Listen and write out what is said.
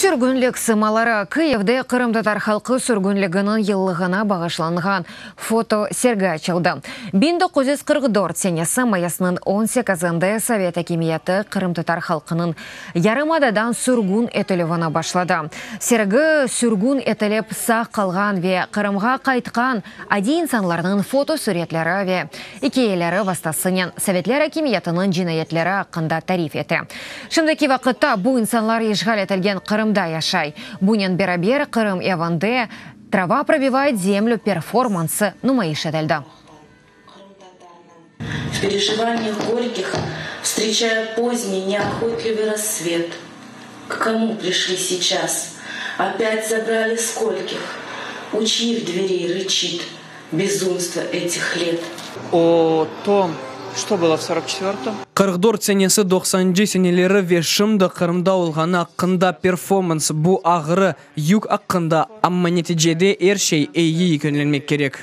Sürgünlik sımaları. Kıyivde qırımtatar halqı sürgünliginiñ yıllığına bağışlanğan foto sergi açıldı. 1944 senesi mayısnıñ 18-nde sovet akimiyeti qırımtatar halqınıñ yarımadadan sürgün etilüvini başladı. Sergi sürgün etilip sağ qalğan ve Qırımğa qaytqan adiy insanlarnıñ fotosüretleri ve ikâyeleri vastasınen sovetler akimiyetiniñ cinayetleri aqqında tarif ete. Şimdiki vaqıtta bu insanlar işğal etilgen Qırımda yaşay. Bunen beraber Qırım evinde Trava probivayet zemlü performansı numayış etildi. В переживаниях горьких встречая поздний неохотливый рассвет. К кому пришли сейчас? Опять забрали скольких? У чьих дверей рычит безумство этих лет? О том, что было в 44-м. 44 senesi, 90-ncı seneleri ve şimdi Qırımda olğanı aqqında performans, bu ağır yük aqqında, amma neticede er şey eyi yekünlenmek kerek.